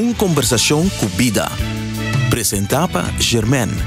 Un kombersashon ku bida. Presentá pa Germaine.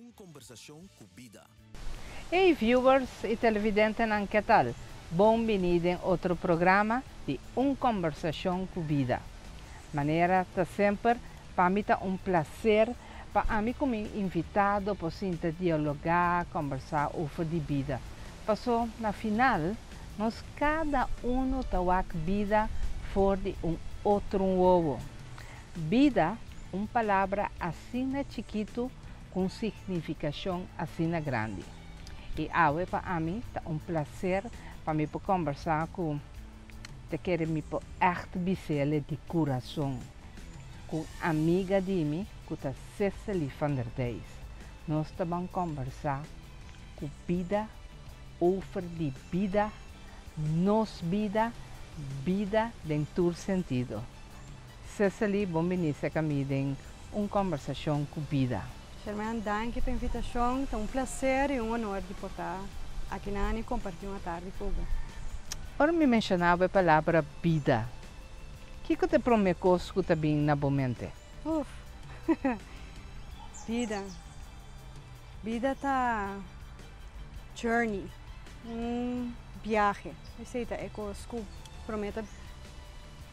Un kombersashon ku bida. Hey viewers y televidentenan ke tal? Bon bini den otro programa di Un Kombersashon ku Bida. Manera ta semper, pa mi ta un placer pa ami ku mi invitado por sinta dialogá, kombersá over di bida. Paso na final nos kada uno ta wak bida for di un otro wowo. Bida, un palabra asina chikitu ku un signifikashon asina grandi. I awe pa ami ta un plaser pa mi por kombersá ku te kere mi por ègt bis'ele di kurason, ku un amiga di mi ku ta Cecily van der Dijs. Nos ta ban kombersá ku bida over di bida, nos bida, bida den tur sentido. Cecily, bon bini serka mi den un kombersashon ku bida. Sherman, danki pa invitashon. Ta un plaser i un honor di por ta akinan i kompartí un atardi ku bo. Ora mi menshoná bo e palabra bida, kiko ta e promé kos ku ta bin na bo mente? Uf! Bida. Bida ta journey, un biahe. Esei ta e kos ku promé ta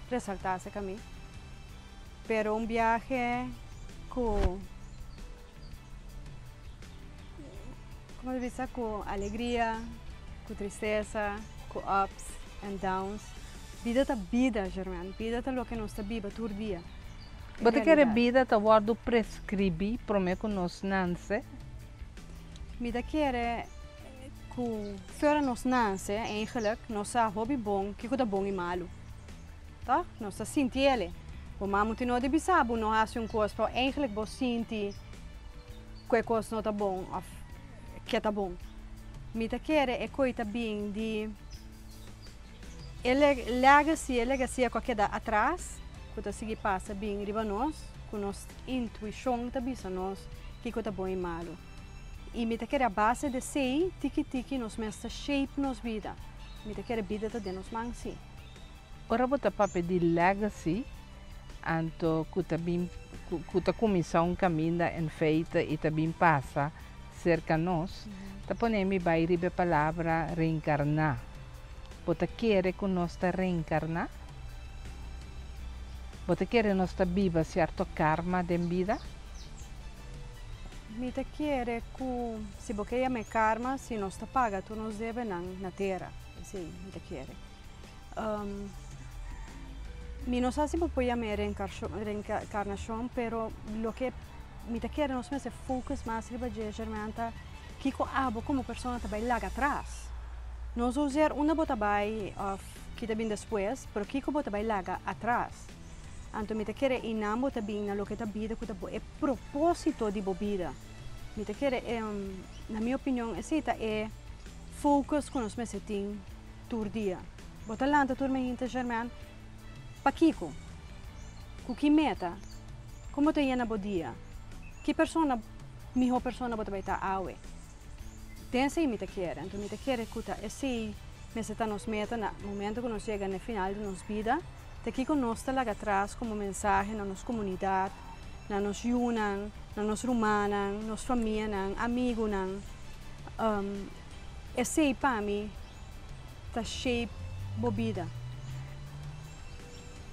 resaltá aserka mi. Pero un biahe ku, komo ta bisa, ku alegria, ku tristesa, ku ups and downs. Bida ta bida, Germaine. Bida ta loke nos ta biba tur dia. Bo ta kere bida ta wòrdu preskribí promé ku nos nanse? Mi ta kere ku fuera nos nanse, eigenlijk, nos sa hopi bon kiko ta bon i malu. Toch? Nos ta sinti ele. Bo mama tin no di bisa bo no hasi un kos, pero eigenlijk bo sinti ku e kos no ta bon òf ke ta bon. Mi ta kere e koi ta bin di e legacy, e legacia ku a keda atras, ku ta sigui pasa bin riba nos, ku nos intuishon ta bisa nos kiko ta bon i malu. I mi ta kere a base di esei, tiki tiki nos mes ta shape nos bida. Mi ta kere bida ta den nos man, si. Ora bo ta papia di legacy, anto ku ta bin ku ta kuminsá un kaminda en feite i ta bin pasa serka nos, ta pone mi bai riba e palabra reenkarná. Bo ta kere ku nos ta reenkarná? Bo ta kere nos ta biba sierto karma den bida? Mi ta kere ku si bo ke yama e karma, si nos ta paga tur nos debenan na tera. Esei mi ta kere. Mi no sa si bo por yama e reenkarnashon, pero loke mi ta kere nos mester focus mas riba dje, Germain, ta kiko abo komo persona ta bai laga atras. No zozeer unda bo ta bai òf ki ta bin despues, pero kiko bo ta bai laga atras. Anto mi ta kere einan bo ta bin na loke ta bida ku ta bo e propósito di bo bida. Mi ta kere, na mi opinion, esei ta e focus ku nos mester tin tur dia. Bo ta lanta tur mainta, Germain, pakiko? Ku ki meta? Kon bo ta yena bo dia? Ki persona, mihó persona bo ta bai ta awe? Den esei mi ta kere. Anto mi ta kere ku ta esei mester ta nos meta na momento ku nos yega na e final di nos bida, ta kiko nos ta laga atras komo mensahe na nos komunidat, na nos yunan, na nos rumannan, nos famianan, amigunan. Esei pa mi ta shape bo bida.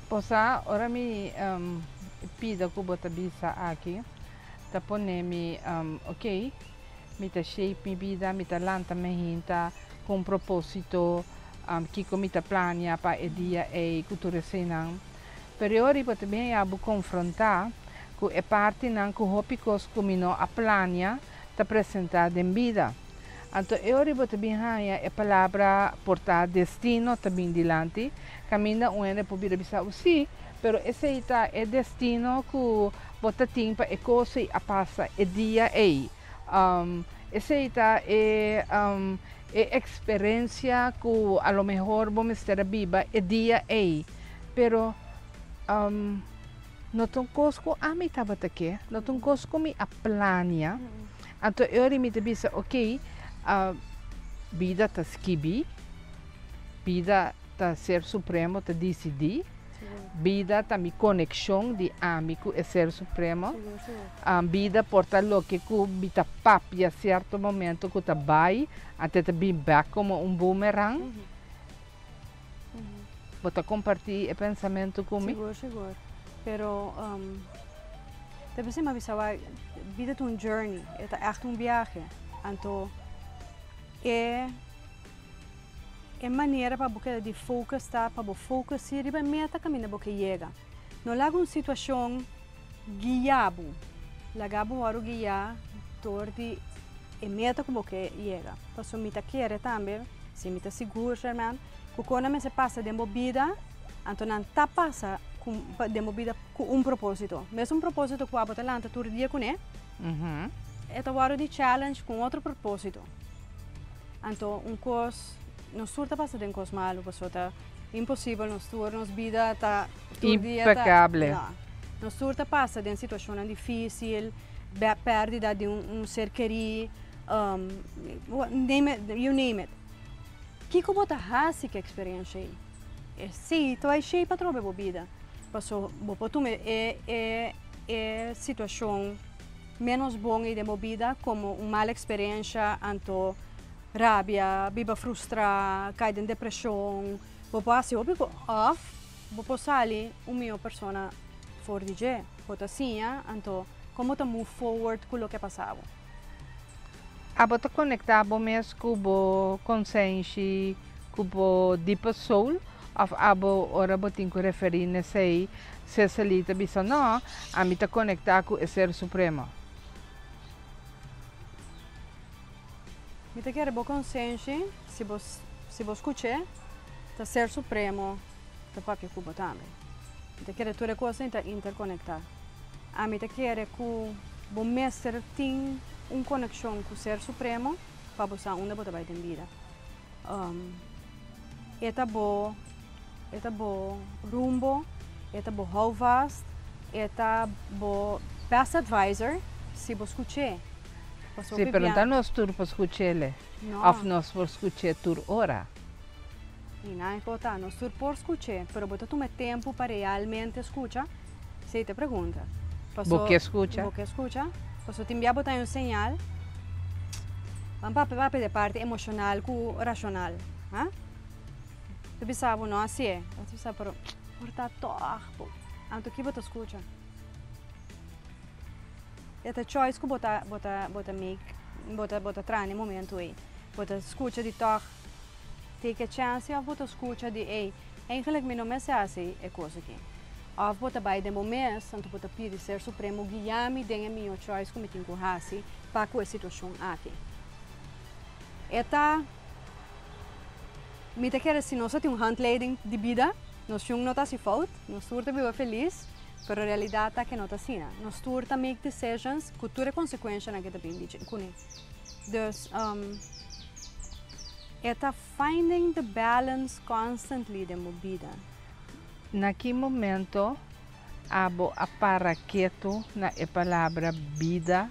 Posa, ora mi pida ku bo ta bisa aki, ta pone mi ok, mi ta shape mi bida, mi ta lanta mi hinta ku un proposito, kiko mi ta plania pa e dia ei ku tur eseinan. Pero e ora bo ta bin haña bo konfrontá ku e partinan ku hopi kos ku mi no a plania ta presentá den bida. Anto e ora bo ta bin haña e palabra por ta destino ta bin dilanti, kaminda un hende por bira bisa bo, sí, pero esei ta e destino ku bo ta tin pa e kos ei a pasa e dia ei. Esei ta e e eksperensia ku a lo mehor bo mester a biba e dia ei. Pero no ta un kos ku ami tabata ke, no ta un kos ku mi a plania. Anto e ora mi ta bisa, ok, bida ta skibi, bida ta Ser Supremo ta disidí, bida ta mi konekshon di ami ku e Ser Supremo, bida por ta loke ku mi ta papia sierto momento ku ta bai, anto e ta bin bèk komo un boomerang. Bo ta kompartí e pensamentu ku mi? Sigur, sigur. Pero ta bisa mi a bisa wak, bida ta un journey, e ta ègt un biahe. Anto e e manera pa bo keda di focus ta pa bo focus si riba e meta kaminda bo ke yega. No laga un situashon guia bo, laga bo wòrdu guiá dor di e meta ku bo ke yega. Pasobra mi ta kere tambe, si mi ta sigur Sherman, ku kon nan mester pasa den bo bida, anto nan ta pasa ku den bo bida ku un propósito. Mesun propósito ku abo ta lanta tur dia kuné, e ta wòrdu di challenge ku un otro propósito. Anto un kos, nos tur ta pasa den kos malu, pasobra ta imposibel nos tur, nos bida ta tur dia ta, Impecable. no. Nos tur ta pasa den situashonnan difísil, pèrdida di un ser kerí, name it, you name it. Kiko bo ta hasi ku e eksperensha ei? Esei ta bai shape atrobe bo bida. Paso bo por tuma e e e situashon ménos bon ei den bo bida komo un mal eksperensha, anto rabia, biba frustrá, kai den depreshon. Bo por hasi hopi ku òf bo por sali un mihó persona for di dje. Bo ta siña anto kon bo ta move forward ku loke a pasa bo. Abo ta konektá bo mes ku bo konsenshi, ku bo deepest soul, òf abo ora bo tin ku referí na esei, Cecily ta bisa, No, ami ta konektá ku e Ser Supremo. Mi ta kere bo konsenshi, si bo si bo skuch'é, ta Ser Supremo ta papia ku bo tambe. Mi ta kere tur e kosnan ta interkonektá. Ami ta kere ku bo mester tin un konekshon ku Ser Supremo pa bo sa unda bo ta bai den bida. E ta bo, e ta bo rumbo, e ta bo houvast, e ta bo best advisor si bo skuch'é. Sí, pero no ta nos tur por skuch'é òf nos por skuch'é tur ora. I nan e por ta, nos tur por skuch'é, pero bo ta tuma e tempu pa realmente skucha? Esei ta e pregunta. Paso, Bo ke skucha? Bo ke skucha? Paso tin bia bo ta un señal. Ban papia papia di e parti emoshonal ku rashonal, ha? Ta bisa bo no hasié, bo ta bisa pero por ta tòg bo. Anto ki bo ta skucha? E ta choice ku bo ta bo ta bo ta make, bo ta bo ta traha na e momentu ei. Bo ta skucha di tòg. Take a chance of bo ta scucha di ey, eigenlijk mi no mester haci e cos aki. Of bo ta bay den bo mes, anto bo ta pidi Ser Supremo guia mi den e miho choice cu mi tin cu haci pa cu e situacion aki. E ta, mi ta kere si nos a tin un handleiding di bida, nos shun no ta haci fout, nos tur ta biba feliz, pero realidad ta ke no ta asina. Nos tur ta make decisions cu tur e consecuencianan ke ta bin di cune. Dus, e ta finding the balance constantly den bo bida. Na ki momento abo a para ketu na e palabra bida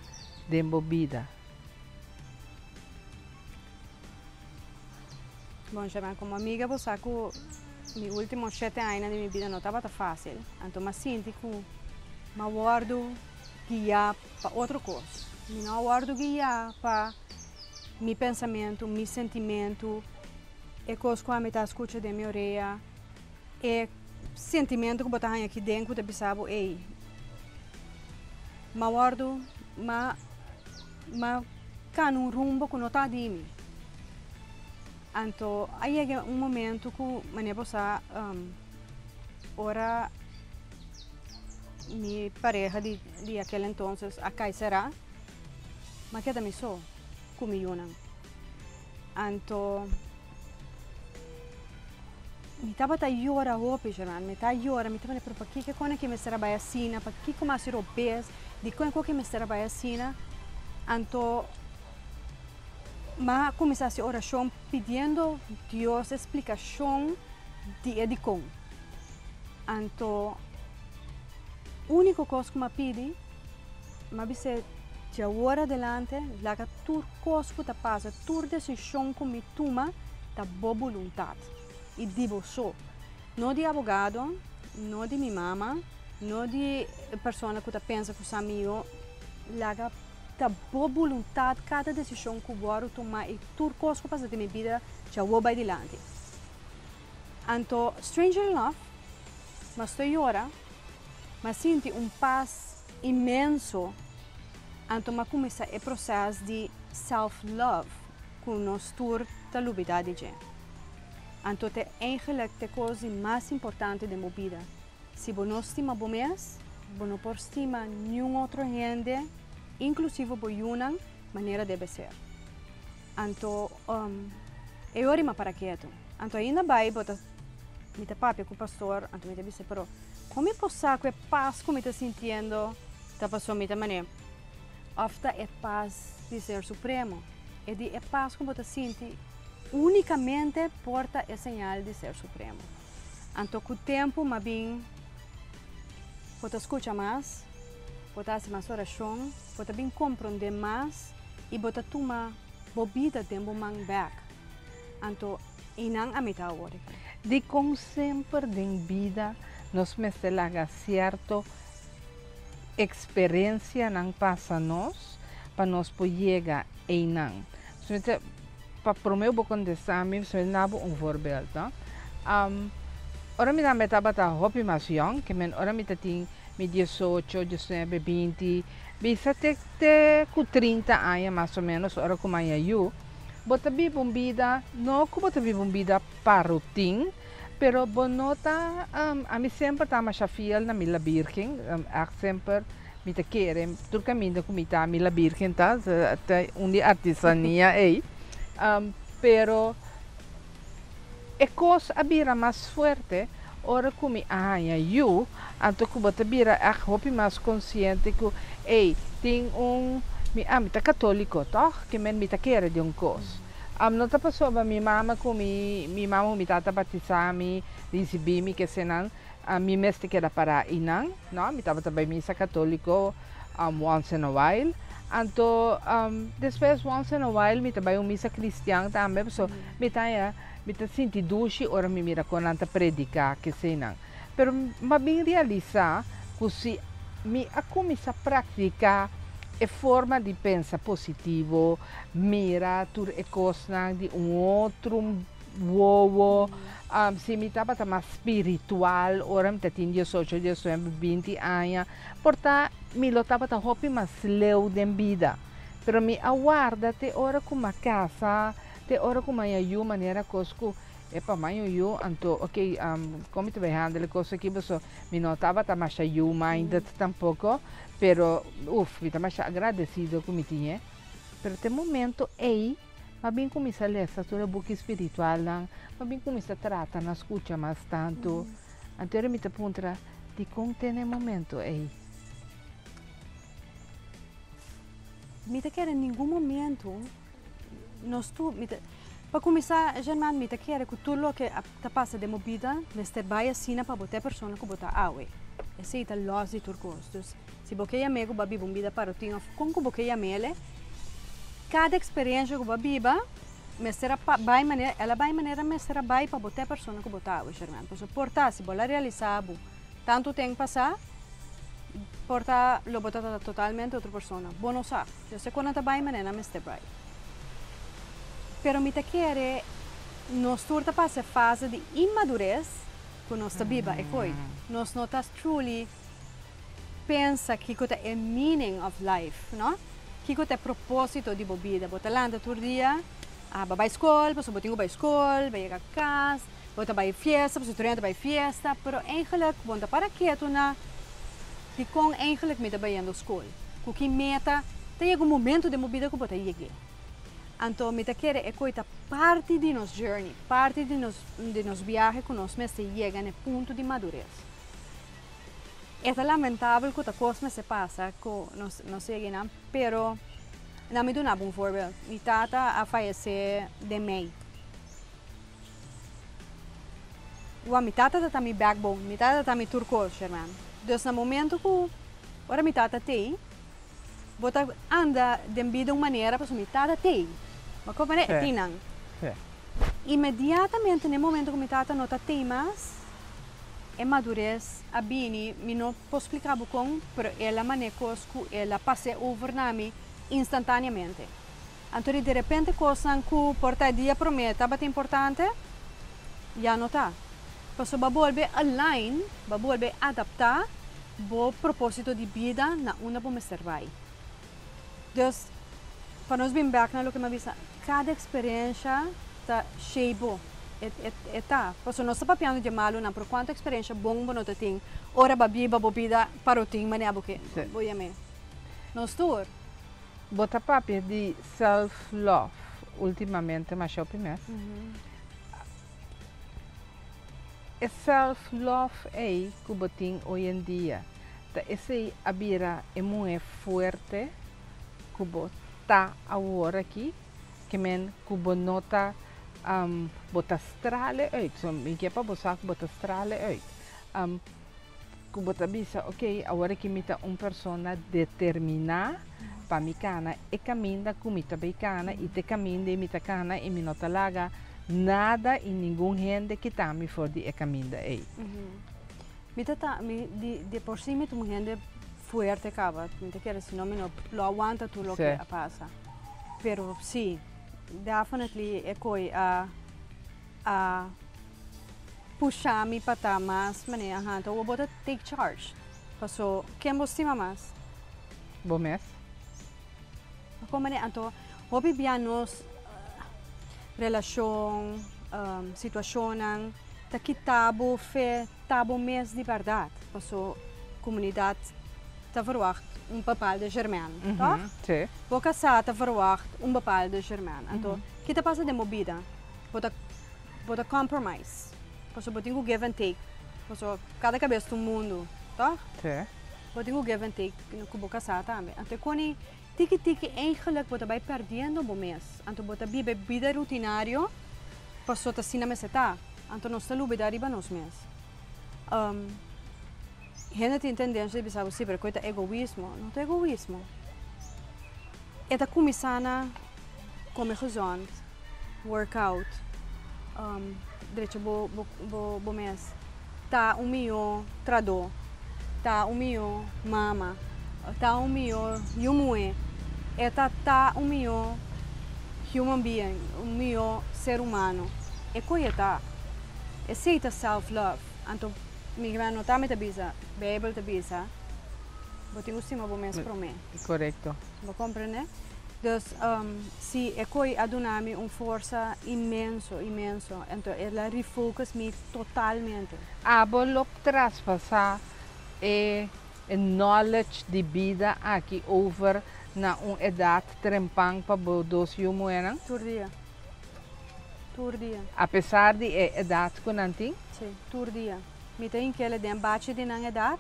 den bo bida? Bon, German, komo amiga bo sa ku mi último 7 añanan di mi bida no tabata fásil. Anto m'a sinti ku m'a wòrdu guiá pa otro kos. Mi no a wòrdu guiá pa mi pensamentu, mi sentimentu, e kos ku ami ta skucha den mi orea, e sentimentu ku bo ta haña aki den ku ta bisa bo, ei. M'a wòrdu, m'a kana un rumbo ku no ta di mi. Anto, a yega un momento ku manera bo sa, ora mi pareha di aquel entonces a kai será, m'a keda mi so ku mi yunan. Anto, mi tabata yora hopi, German, mi ta yora, mi tabata, pero pakiko ku aki mester a bai asina, pakiko m'a hasi robes, dikon ku mester a bai asina. Anto, m'a kuminsá hasi orashon pidiendo Dios eksplikashon di e dikon. Anto, úniko kos ku m'a pidi, m'a bisa di awor adelante, laga tur kos ku ta pasa, tur desishon ku mi tuma, ta bo boluntat. I di bo so. No di abogado, no di mi mama, no di persona ku ta pensa ku sa mihó, laga ta bo boluntat kada desishon ku bo tuma i tur kos ku pasa den mi bida, di awor bai dilanti. Anto, stranger enough, m'a stòp yora, m'a sinti un pas inmenso. Anto m'a kuminsá e proseso di self-love ku nos tur ta lubidá di dje. Anto ta eigenlijk e kos mas importante di bo bida. Si bo no stima bo mes, bo no por stima ningun otro hende, inklusive bo yunan, manera debe ser. Anto, e ora m'a para ketu. Anto ainda bai bo ta mi ta papia ku pastor, anto mi ta bisa, pero kon mi por sa ku e pas ku mi ta sintiendo ta pasó mi ta manera òf ta e pas di Ser Supremo? E di e pas ku bo ta sinti únikamente por ta e señal di Ser Supremo. Anto ku tempu m'a bin bo ta skucha mas, bo ta hasi mas orashon, bo ta bin komprondé mas i bo ta tuma bo bida den bo man bèk. Anto einan ami ta awor. Dikon semper den bida nos mester laga sierto eksperensianan pasa nos pa nos por yega einan? Pa promé bo kontestá mi, mi duna bo un voorbeeld, no? Ora mi tambe tabata hopi mas yòn, ke men ora mi tatin mi 18, 19, 20, bisa te ku 30 aña mas o ménos, ora ku m'a haña yu, bo ta biba un bida, no ku bo ta biba un bida pa rutina, pero bo no ta, ami semper ta masha fiel na mi La Virgen, echt semper mi ta kere, tur kaminda ku mi ta, mi La Virgen ta, ta un di artesania ei, pero e kos a bira mas fuerte ora ku mi a haña yu, anto ku bo ta bira echt hopi mas konsiente ku, ei, tin un, mi ta katóliko, toch? Ke men mi ta kere den un kos. No ta pasobra mi mama ku mi mama ku mi tata batisá mi, risibí mi ke senan, mi mester keda pará einan, no? Mi tabata bai misa katóliko once in a while. Anto, despues once in a while mi ta bai un misa kristian tambe, so mi ta ya, mi ta sinti dushi ora mi mira kon nan ta prediká ke senan. Pero m'a bin realisá ku si mi a kuminsá praktiká e forma di pensa positivo, mira tur e kosnan di un otro wowo, si mi tabata mas spiritual, ora mi tatin 18, 19, 20 aña, por ta mi lo tabata hopi mas leu den bida. Pero mi a warda te ora ku m'a kasa, te ora ku m'a haña yu, manera kos ku, epa, m'a haña yu, anto, ok, kon mi ta bai handle kos aki, paso mi no tabata masha yu minded tampoko, pero, uf, mi ta masha agradesido ku mi tin. Pero te momento ei, m'a bin kuminsá lesa tur e buki spiritualnan, m'a bin kuminsá trata na skucha mas tantu. Anto mi ta puntra, dikon te na e momento ei? Mi ta kere ningun momento nos tu mi ta pa kuminsá, German, mi ta kere ku tur loke ta pasa den bo bida mester bai asina pa bo ta e persona ku bo ta awe. Esei ta lòs di tur kos. Dus, si bo ke yam'é ku bo a biba un bida parotin òf kon ku bo ke yam'é, kada eksperensha ku bo a biba mester a bai manera, el a bai manera mester a bai pa bo ta e persona ku bo ta awe, Sherman. Pasobra por ta si bo la realisá bo tantu ten pasá, por ta lo bo ta totalmente otro persona. Bo no sa. Yo sé kon nan ta bai manera nan mester bai. Pero mi ta kere nos tur ta pasa e fase di inmadures ku nos ta biba e koi. Nos no ta truly pensa kiko ta e meaning of life, no? Kiko ta e proposito di bo bida. Bo ta lanta tur dia, ah, bo bai skol pasobra bo tin ku bai skol, bo yega kas, bo ta bai fiesta pasobra tur hende ta bai fiesta, pero eigenlijk bo no ta para ketu na dikon eigenlijk mi ta bayendo skol, ku ki meta. Ta yega un momento den bo bida ku bo ta yeg'é. Anto mi ta kere e koi ta parti di nos journey, parti di nos di nos biahe ku nos mester yega na e punto di madures. E ta lamentabel ku ta kos mester pasa ku nos nos yega einan, pero nan mi duna bo un voorbeeld. Mi tata a fayesé den mei. Wak, mi tata ta ta mi backbone, mi tata ta ta mi tur kos, Sherman. Dus na momento ku ora mi tata t'ei, Bo ta anda den bida un manera pasobra mi tata t'ei. Bo a comprende? E tin nan. Inmediatamente na e momento ku mi tata no ta t'ei mas, e madures a bini, mi no por splika bo kon, pero el a man'é kos ku el a pas'é over na mi instantaneamente. Anto di derepente kosnan ku por ta e dia promé tabata importante, ya no ta. Pasobra bo a bolbe align, bo a bolbe adaptá bo propósito di bida na unda bo mester bai. Dus, pa nos bin bèk na loke mi a bisa, kada eksperensha ta shape bo. E, e, e ta. Pasobra nos ta papiando di e malunan, pero kuantu eksperensha bon bo no ta tin ora bo a biba bo bida pa rutin manera bo ke, bo yam'é. Nos tur. Bo ta papia di self love ultimamente masha hopi mes. E self love ei ku bo tin hoy en dia ta esei a bira e muhé fuerte ku bo ta awor aki? Ke men ku bo no ta bo ta strale uit. So mi ke pa bo sa ku bo ta strale uit. Ku bo ta bisa, ok, awor aki mi ta un persona determiná pa mi kana e kaminda ku mi ta bay kana i te kaminda ei mi ta kana i mi no ta laga nada i ningun hende kita mi for di e kaminda ei. Mi ta ta, mi di di por si mi ta un hende fuerte kaba, mi ta kere si no mi no lo a wanta tur loke a pasa. Pero si, definitely e koi a a pusha mi pa ta mas manera ahan ta bo ta take charge paso ken bo stima mas? Bo mes. Kon manera anto hopi bia nos relashon situashonnan ta kita bo fe ta bo mes di bèrdat paso komunidat ta verwagt un bepaalde Germain tòg? Bo kasá ta verwagt un bepaalde Germain anto ki ta pasa den bo bida? Bo ta bo ta compromise pasobra bo tin ku give and take pasobra kada kabes ta un mundu tòg? Bo tin ku give and take ku bo kasá tambe anto e koni tiki tiki eigenlik bo ta bai perdiendo bo mes anto bo ta biba e bida rutinario pasobra ta asina mester ta anto nos ta lubida riba nos mes hende tin tendensia di bisa bo si pero koe ta egoismo no ta egoismo e ta kuminsá na kome gezond. Workout, drecha bo bo mes, ta un mihó tradó, ta un mihó mama, ta un mihó yu muhé, e ta ta un mihó human being, un mihó ser humano. E koe e ta. Esei ta self love. Anto mi no ta mi ta bisa, Beibel ta bisa, bo tin ku stima bo mes promé. Korekto. Bo comprende? Dus si e koe a duna mi un forsa inmenso, inmenso. Enton el a refocus mi totalmente. Abo lo traspasa e knowledge di bida aki over na un edad trempan pa bo dos yu muhernan? Tur dia. Tur dia. Apesar di e edad cu nan tin? Si, tur dia. Mi ta hinkele den bachi di nan edad,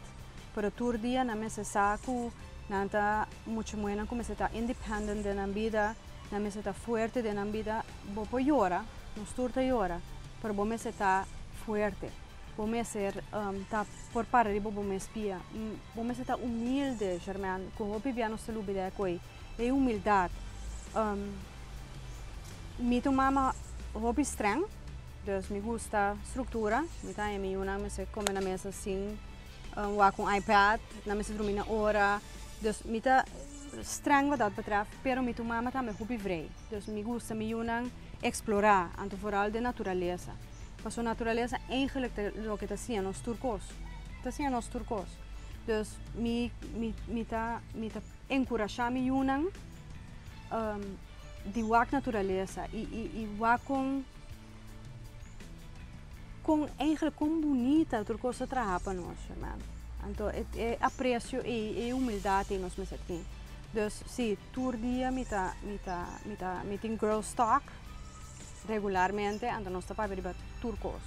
pero tur dia nan mester sa cu Nan ta mucha muhernan ku mester ta independent den nan bida, nan mester ta fuerte den nan bida. Bo por yora, nos tur ta yora, pero bo mester ta fuerte. Bo mester ta por para riba bo mes pia. Bo mester ta humilde, Germain, ku hopi bia nos ta lubida e koi, e humildat. Mi ta un mama hopi streng, dus mi gusta struktura. Mi ta haña mi yunan mester kome na mesa sin wak un iPad, nan mester drumi na ora. Dus mi ta streng wat dat betreft, pero mi ta un mama tambe hopi vrij. Dus mi gusta mi yunan eksplorá, anto vooral den naturalesa. Pasobra naturalesa eigenlijk ta loke ta siña nos tur kos. Ta siña nos tur kos. Dus mi mi mi ta mi ta enkurashá mi yunan di wak naturalesa i i i wak kon kon eigenlijk kon bunita tur kos ta traha pa nos, hermano. Anto e e apresio ei, e humildat ei nos mester tin. Dus si, tur dia mi ta mi ta mi ta mi tin girls talk. Regularmente anto nos ta papia riba tur kos.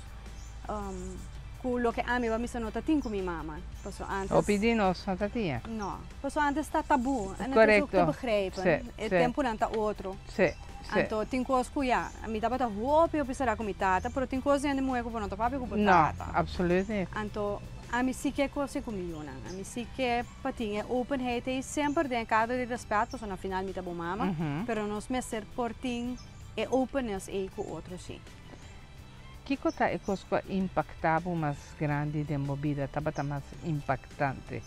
Ku loke ami a misa no ta tin ku mi mama. Paso antes. Hopi di nos no ta tin. No. Paso antes ta tabú. En het is ook te begrijpen. E tempunan ta otro. Sí, sí. Anto tin kos ku ya, mi tabata hopi hopi será ku mi tata, pero tin kos hende muhé ku bo no ta papia ku bo tata. No, absoluut niet. Anto ami si ke kos ku mi yunan. Ami si ke pa tin e openheid ei semper den e kader di respèt, pasobra na final mi ta bo mama, pero nos mester por tin. E openness ei ku otro si. Kiko ta e kos ku a impaktá bo mas grandi den bo bida, tabata mas impaktante?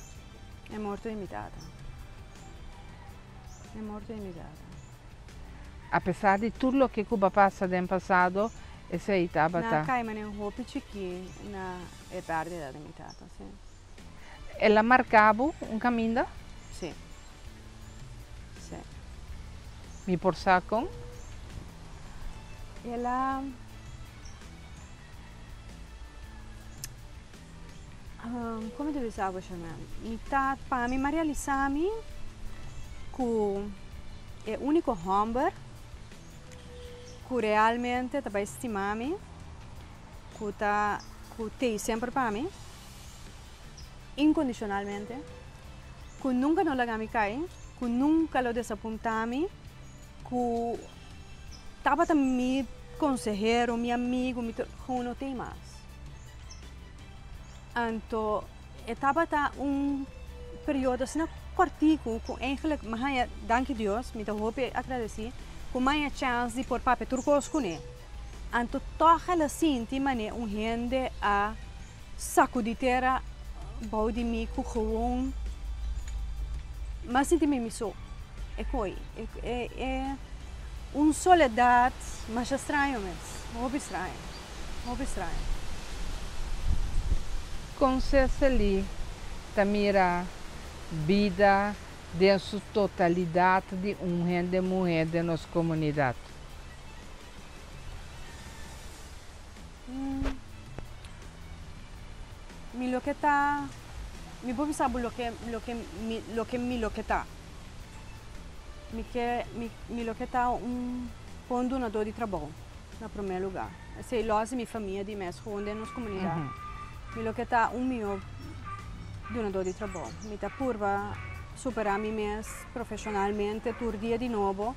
E morto di mi tata. E morto di mi tata. Apesar di tur loke ku bo a pasa den pasado, esei tabata. Nan a kai manera hopi chikí na e pèrdida di mi tata, si. El a marká bo un kaminda? Sí. Sí. Mi por sa kon? El a Kon mi ta bisa bo Sharmel? Mi ta pa mi a realisá mi ku e úniko hòmber ku realmente ta bai stima mi, ku ta ku t'ei semper pa mi, incondicionalmente, cu nunca no laga mi cay, cu nunca lo desapunta mi, cu tabata mi consehero, mi amigo, mi tur, gewoon no t'ey mas. Anto e tabata un periodo asina cortico cu eigenlijk mi haya, danki Dios, mi ta hopi agradeci, cu mi haya chance di por papia tur cos cune. Anto toch el a sinti mane un hende a Sacudi tera bou di mi cu gewoon m'a sinti mi mi so. E coi, e e un soledad masha straño mes, hopi straño, hopi straño. Con Cecily ta mira bida den su totalidad di un hende muhe den nos comunidad? Mi loke ta, mi por bisa bo loke, loke mi, loke mi loke ta. Mi ke, mi, mi loke ta un bon dunadó di trabou, na promé lugá. Esei lòs di mi famia di mes, gewoon den nos komunidat. Mi loke ta un mihó dunadó di trabou. Mi ta purba superá mi mes profeshonalmente tur dia di nobo.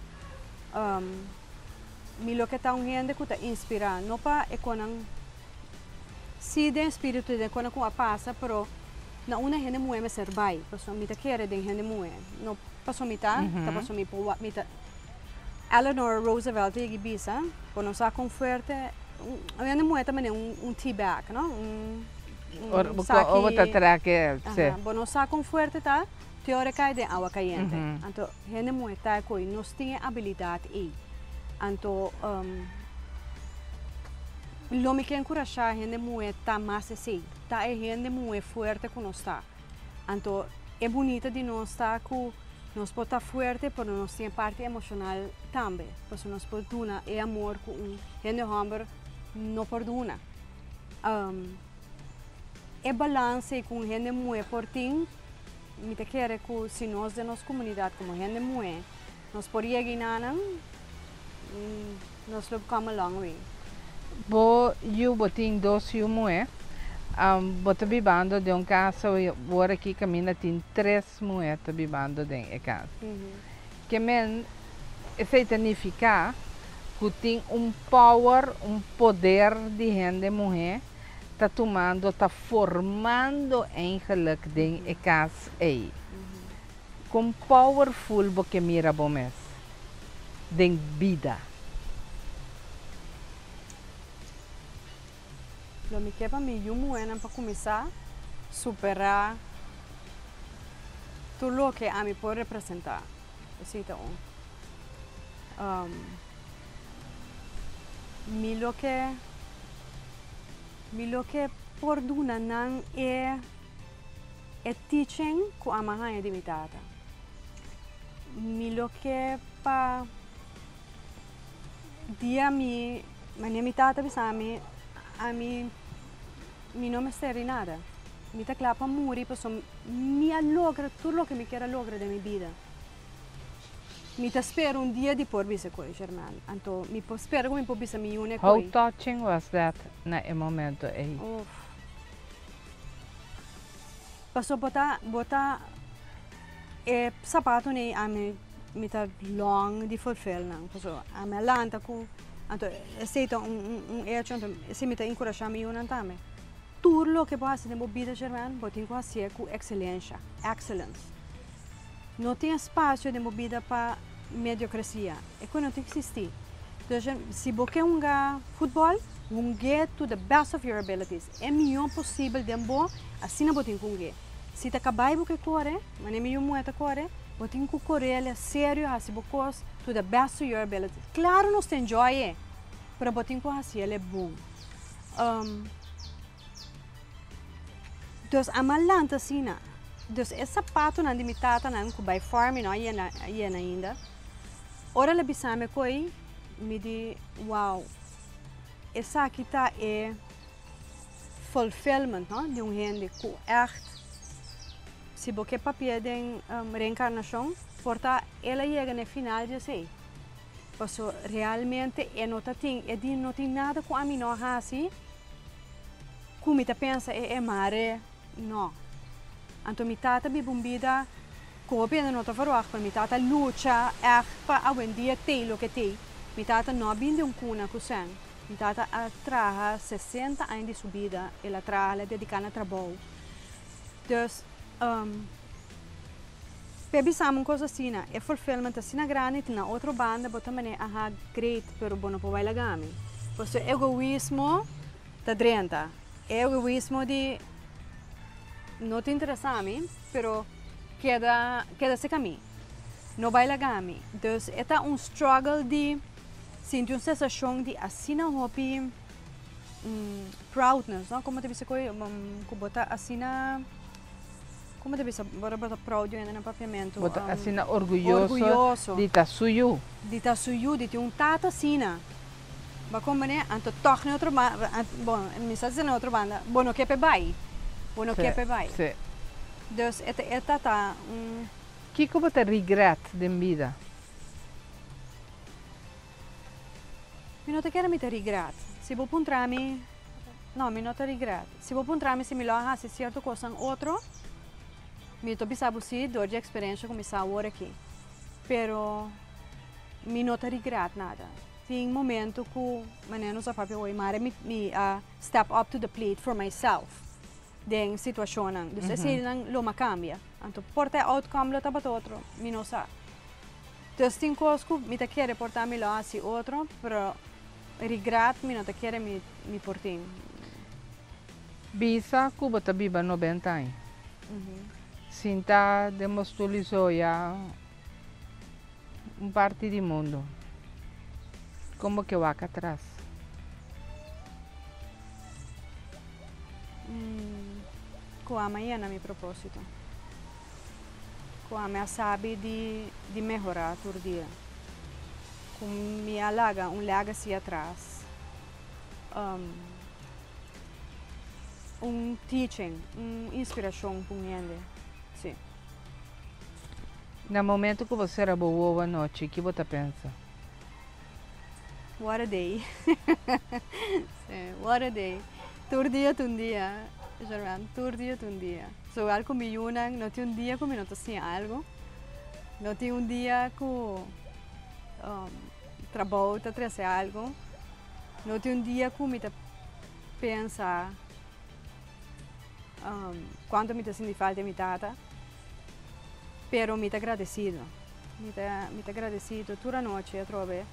Mi loke ta un hende ku ta inspirá, no pa e konan si den spiritu den konan ku a pasa, pero na unda hende muhé mester bai, pasobra mi ta kere den hende muhé, no pasobra mi ta, ta pasobra mi por mi ta. Eleanor Roosevelt a yega bisa, bo no sa kon fuerte, un hende muhé ta manera un tea bag, no, un saki, bo no sa kon fuerte ta, Te ora e kai den awa kayente. Anto hende muhe ta koe nos tin e abilidat ei. Anto lo mi ke enkurashá hende muhe ta mas esei, ta e hende muhe fuerte ku nos ta. Anto e bunita di nos ta ku nos por ta fuerte pero nos tin e parti emoshonal tambe, pasobra nos por duna e amor ku un hende hòmber no por duna. E balanse ei ku un hende muhe por tin. Mi ta kere ku si nos den nos komunidat komo hende muhé nos por yega enanan, nos lo come a long way. Bo yu, bo tin dos yu muhé. Bo ta bibando den un kas awor aki kaminda tin tres muhé ta bibando den e kas. Ke men esei ta nifiká ku tin un power, un poder di hende muhé. ta tumando, ta formando eigenlijk den e kas ei. Kon powerful bo ke mira bo mes den bida? Lo mi ke pa mi yu muhénan pa kuminsá superá tur loke ami por representá. Esei ta un. Mi lo ke mi lo ke por duna nan e e teaching ku ami a haña di mi tata. Mi lo ke pa dia mi manera mi tata bisa mi ami mi no mester di nada. Mi ta kla pa muri pasobra mi a logra tur loke mi kier a logra den mi bida. Mi ta spera un dia di por bisa koe, German. Anto mi por spera ku mi por bisa mi yune How koe. touching was that na e momento ei? Uf. Paso bo ta, bo ta, e sapatonan ei ami, mi ta long di fulfill nan. Paso ami a lanta ku, anto esei ta un, un, un hecho, anto esei mi ta enkurashá mi yunan tambe. Tur loke bo hasi den bo bida, German, bo tin ku hasié ku ekselensha, excellence. No tin espasio den bo bida pa mediokresia. E ku no ta eksistí. Dus si bo ke hunga futbòl, hung'é to the best of your abilities. E mihó posibel den bo, asina bo tin ku hung'é. Si ta kabai bo ke kore, manera mi yu muhé ta kore, bo tin ku kor'el serio, hasi bo kos to the best to your abilities. Klaro nos ta enjoy e, pero bo tin ku hasi el e bon. Dus a malanta asina. Dus e sapatonan di mi tatanan ku by far mi no a yena a yena ainda. Ora el a bisa mi ko'i, mi di, wow, esaki ta e fulfillment, no, di un hende ku ègt si bo ke papia den reenkarnashon, por ta el a yega na e final di esei. Paso realmente e no ta tin, e di no tin nada ku ami no a hasi ku mi ta pensa e e mare no. Anto mi tata biba un bida ku hopi hende no ta verwacht pero mi tata lucha ègt pa awendia tei loke tei. Mi tata no a bin di un kuna ku sèn. Mi tata a traha sesenta aña di su bida, el a traha, el a dediká na trabou. Dus. P'e bisami un kos asina, e fulfillment asina grandi tin na otro banda bo ta manera aha great pero bo no por bai laga mi. Pasobra e egoismo ta drenta, e egoismo di no ta interesa mi pero keda keda serka mi, no bai laga mi. Dus e ta un struggle di sinti un sensashon di asina hopi proudness no, como ta bisa ku bo ta asina. Como ta bisa bo ta proud di hende na papiamentu? Bo ta asina orguyoso di ta su yu. Di ta su yu, di tin un tata asina. Bo a comprende? Anto tog na otro banda, bon, mi sa si na otro banda, bo no ke p'e bai. Bo no ke p'e bai. Si. Dus e ta e ta ta un. Kiko bo ta regret den bida? Mi no ta kere mi ta regret. Si bo puntra mi, no, mi no ta regret. Si bo puntra mi si mi lo a hasi sierto kosnan otro, mi ta bisa bo si dor di eksperensha ku mi sa awor aki. Pero mi no ta regret nada. Tin momento ku manera nos a papia hoy, mare mi mi a step up to the plate for myself den situashonnan. Dus eseinan lo mi a kambia. Anto por ta e outcome lo tabata otro, mi no sa. Dus tin kos ku mi ta kere por ta mi lo hasi otro, pero regret mi no ta kere mi mi por tin. Bisa ku bo ta biba nobenta aña. Sinta den bo stul i zoya un parti di mundu. Kon bo ke wak atras? Ku ama yena mi proposito. Ku ami a sabi di di mehorá tur dia. Ku mi a laga un legacy atras, un teaching, un inspirashon pa un hende, si. Na momento ku bo sera bo wowo anochi, ki bo ta pensa? What a day. Sí, what a day. Tur dia ta un dia, German, tur dia ta un dia. Zowel ku mi yunan, no tin un dia ku mi no ta siña algu. No tin un dia ku trabou ta trese algu. No tin un dia ku mi ta pensa. Kuantu mi ta sinti falta di mi tata, pero mi ta gradesido. Mi ta mi ta gradesido tur anochi atrobe.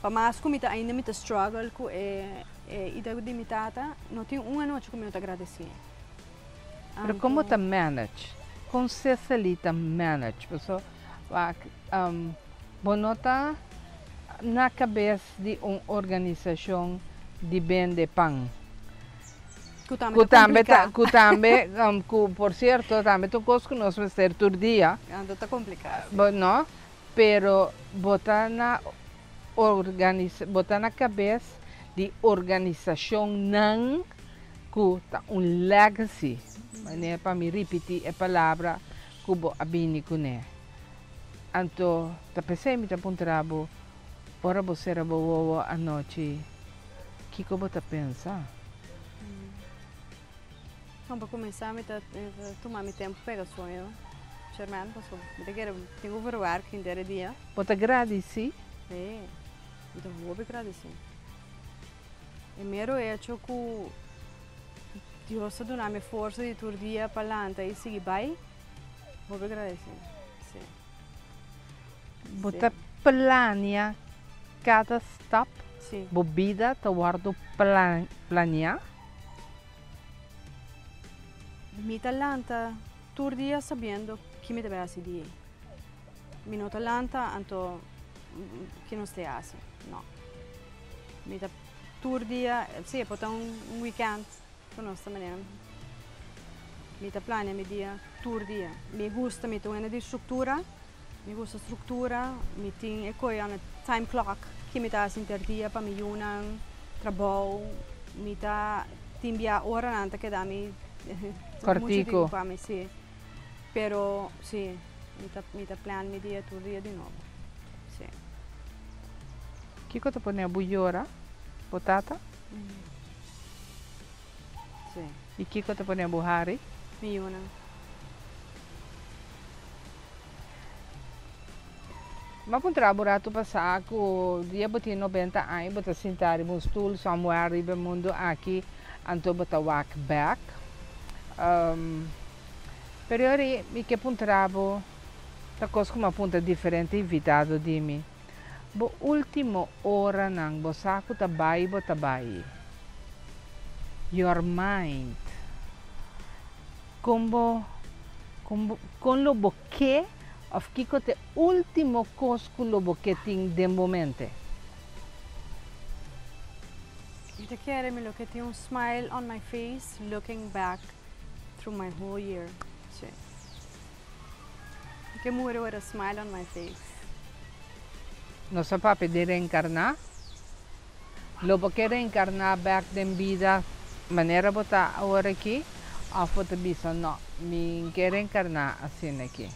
Pa mas ku mi ta ainda mi ta struggle ku e e ida di mi tata, no tin un anochi ku mi no ta gradesí. Pero kon bo ta manage? Kon Cecily ta manage? Paso wak bo no ta na kabes di un organisashon di bende pan. Ku tambe ta kompliká. Ku tambe, ku por sierto tambe ta un kos ku nos mester tur dia. Anto ta kompliká, si. Bo no, pero bo ta na organisa, bo ta na kabes di organisashonnan ku ta un legacy, manera pa mi ripití e palabra ku bo a bini kuné. Anto ta p'esei mi ta puntra bo, ora bo sera bo wowo anochi, kiko bo ta pensa? Bon, pa kuminsá mi ta tuma mi tempu pega sueño, Sherman, pasobra mi ta kere tin ku verwerk henter e dia. Bo ta gradisí? Sí, mi ta hopi gradisí. E mero hecho ku Dios ta duna mi forsa di tur dia pa lanta i sigui bai, hopi gradesí, sí. Bo ta plania kada stap? Sí. Bo bida ta wòrdu planiá? Mi ta lanta tur dia sabiendo ki mi ta bai hasi di ei. Mi no ta lanta anto ki nos ta hasi, no. Mi ta tur dia, si e por ta un weekend ku nos ta manera, mi ta plania mi dia tur dia. Mi gusta, mi ta un hende di struktura, mi gusta struktura, mi tin e koe on a time clock ki mi ta hasi inter dia pa mi yunan, trabou, mi ta tin bia oranan ta keda mi muchu tiempo pa mi, si. Pero si, mi ta mi ta plan mi dia tur dia di nobo. Si. Kiko ta pone bo yora, bo tata? Si. I kiko ta pone bo hari? Mi yunan. Mi a puntra bo ratu pasá ku dia bo tin nobenta aña bo ta sinta riba un stul somewhere riba e mundu aki anto bo ta wak bek. Pero yori mi ke puntra bo ta kos ku mi a puntra diferente invitado di mi. Bo ultimo oranan bo sa ku ta bai bo ta bai. Your mind. Kon bo kon bo kon lo bo ke òf kiko ta e último kos ku lo bo ke tin den bo mente? Mi ta kere mi lo ke tin un smile on my face looking back through my whole year. Sí. Mi ke muri with a smile on my face. Nos a papia di reenkarná. Lo bo ke reenkarná bèk den bida manera bo ta awor aki òf bo ta bisa no, mi n ke reenkarná asina aki.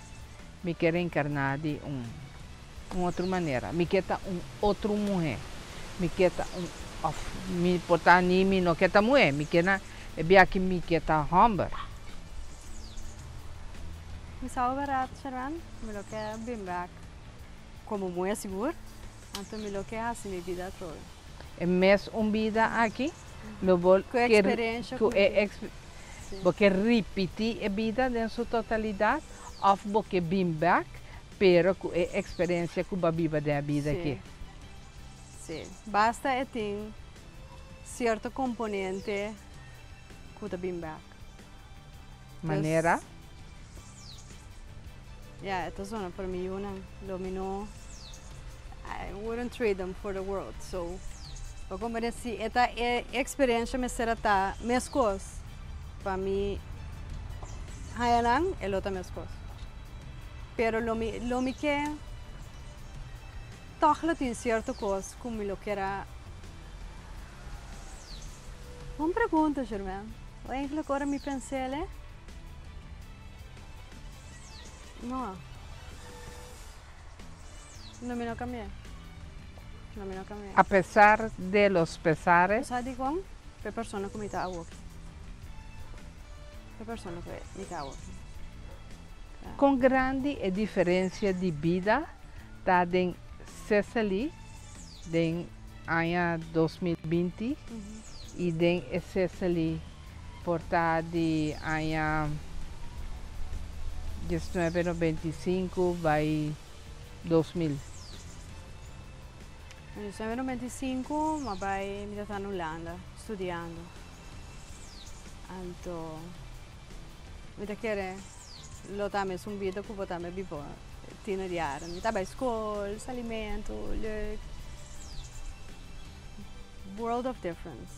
Mi ke reenkarná di un un otro manera. Mi ke ta un otro muhé. Mi ke ta un òf mi por ta ni mi no ke ta muhé. Mi ke na e bia aki mi ke ta hòmber. Mi sa bèrdat, Sherman, mi lo ke bin bèk komo muhé sigur. Anto mi lo ke hasi mi bida atrobe. E mes un bida aki lo bo Ku e eksperensha ku e bo ke ripití e bida den su totalidat òf bo ke bin bèk pero ku e eksperensia ku bo a biba den e bida aki. Sí, basta e tin sierto komponente ku ta bin bèk. Manera? Ya, e ta zona por mi yunan. Lo mi no, I wouldn't trade them for the world. So, pa comprende si e ta e experiencia mester a ta mescos pa mi haya nan, e lo ta mescos. Pero lo mi, lo mi ke tog lo tin cierto cos cu mi lo kier a. Bon pregunta, Germain. Eigenlijk ora mi pens'el. No. No mi no cambié. No mi no cambié. A pesar de los pesares. Bo sa dikon? P'e persona ku mi ta awoki. P'e persona ku mi ta awoki. Kon grandi e diferensia di bida ta den Cecily den aña 2020 i den e Cecily. Por ta di aña 1995 bai 2000. 1995 m'a bai, mi tabata na Hulanda studiando. Anto mi ta kere lo ta mesun bida ku bo tambe bibo tiener jaren. Mi ta bai skol, salimentu, leuk. World of difference,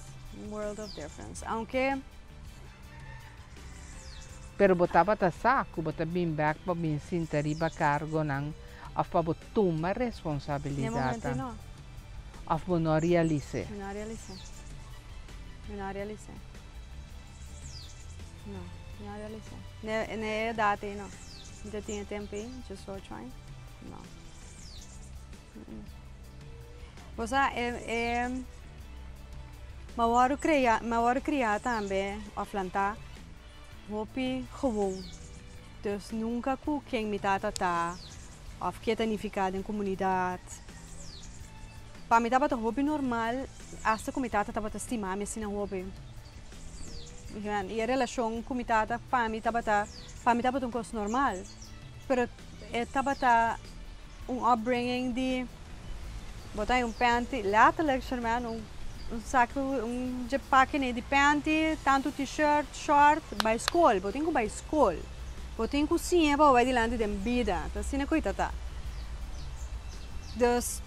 world of difference. Aunke. Pero bo tabata sa ku bo ta bin bek pa bin sinta riba kargonan òf pa bo tuma Ne responsabilidatnan? momento no. Òf bo no a realis'é? Mi no a realis'é. Mi no a realis'é. No, mi no a realis'é. Ne ne e edat ei no. Mi ta tin e tempu ei, 18 aña. No. Bo sa e e mi a wòrdu krea mi a wòrdu kriá tambe òf lantá hopi gewoon. Dus nunka ku ken mi tata ta òf ke ta nifiká den komunidat. Pa mi tabata hopi normal asta ku mi tata tabata stima mi asina hopi. I e relashon ku mi tata pa mi tabata pa mi tabata un kos normal. Pero e tabata un upbringing di bo ta un panty, letterlijk Sherman, un un saco, un dje pakene di panty, tantu t-shirt, short, bai skol, bo tin ku bai skol, bo tin ku siña pa bo bai dilanti den bida, ta asina ku e ta ta. Dus,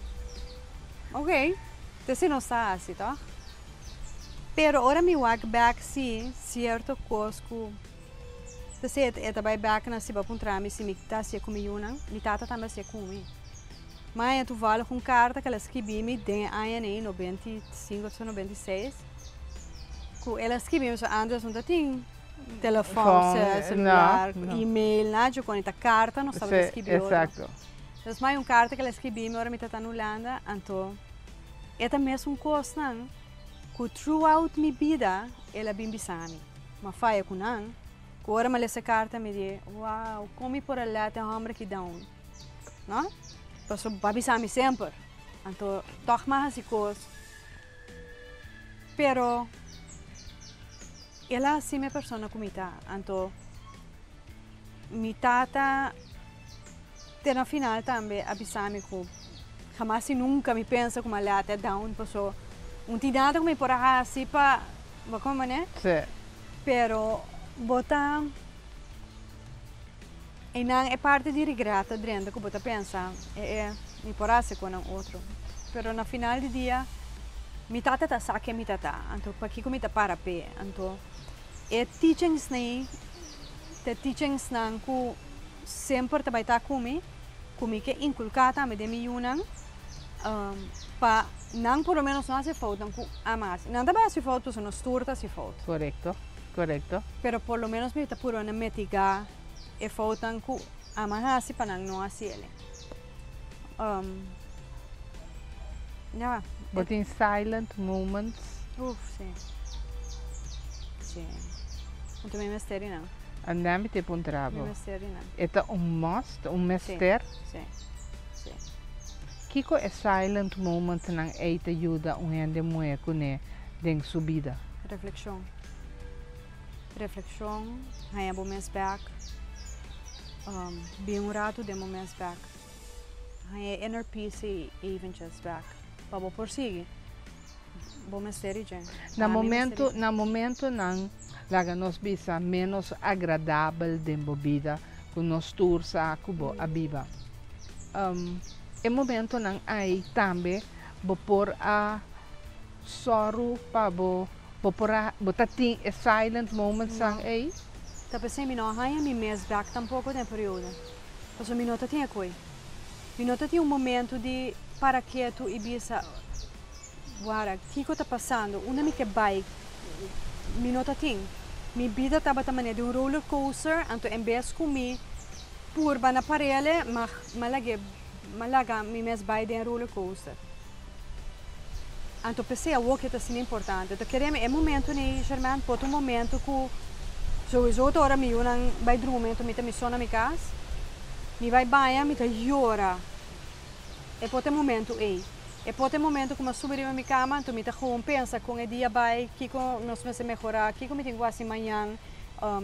ok, ta asina nos ta hasi tòg? Pero ora mi wak bèk si sierto kos ku. P'esei e ta bai bek na si bo a puntra mi si mi ta hacié cu mi yunan. Mi tata tambe hacié cu mi. Ma e toevallig un carta cu el a skibi mi den e aña nei, 95 of 96, cu el a skibi mi, so antes no ta tin telefon, celular, email, nada dje con, e ta carta nos tabata skibi otro. Entonces ma e un carta cu el a skibi mi ora mi ta na Hulanda, anto e ta mesun cosnan cu throughout mi bida el a bin bisa mi. M'a faya ku nan. Ku ora m'a lesa e karta mi di, Wow, kon mi por a lèt e hòmber aki down? No? Pasobra bo a bisa mi semper. Anto tòg m'a hasi kos. Pero el a hasi mi e persona ku mi ta. Anto mi tata te na final tambe a bisa mi ku hamas i nunka mi pensa ku m'a lèt e down pasobra un tin nada ku mi por a hasi pa Bo como ne? Sí. Pero bo ta einan e parti di regret ta drenta ku bo ta pensa e e mi por hasi ku nan otro. Pero na final di dia mi tata ta sa ken mi ta ta, anto pakiko mi ta para p'e. Anto e teachings nei ta teachingsnan ku semper ta bai ta ku mi, ku mi ke inkulká tambe den mi yunan. Pa nan por lo menos no hasi foutnan ku ami a hasi. Nan ta bai hasi fout pasobra nos tur ta hasi fout. Korekto, korekto. Pero por lo menos mi ta purba na mitiga e foutnan ku ami a hasi pa nan no hasi el'e. Ya. Bo tin silent moments? Uf, si. Si. Anto mi mester di nan. Anda mi te puntra bo. Mi mester di nan. E ta un must, un mester? Si, si. Kiko e silent momentnan ei ta yuda un hende muhé kuné den su bida? Reflekshon. Reflekshon, haña bo mes bèk. Bin un ratu den bo mes bèk. Haña e inner peace ei eventjes bèk pa bo por sigui. Bo mester di dje. Na momento, na momentonan laga nos bisa ménos agradabel den bo bida ku nos tur sa ku bo a biba. E momentonan ei tambe bo por a sòru pa bo, bo por a, bo ta tin e silent momentsnan ei? Ta p'esei mi no a haña mi mes bèk tampoko den e periodo, pasobra mi no ta tin e koi. Mi no ta tin un momento di para ketu i bisa, Wara, kiko ta pasando? Unda mi ke bai? Mi no ta tin. Mi bida tabata manera di un roller coaster, anto en bes ku mi purba na parele, ma ma lag'é, ma laga mi mes bai den e roller coaster. Anto p'esei awor ke ta asina importante. Ta kere mi e momento nei, Sherman, por ta un momento ku souiso ta ora mi yunan bai drumi, anto mi ta mi so na mi kas, mi bai baña, mi ta yora. E por ta e momento ei. E por ta e momento ku mi a subi riba mi kama, anto mi ta gewoon pensa kon e dia bai, kiko nos mester mehorá, kiko mi tin ku hasi mañan.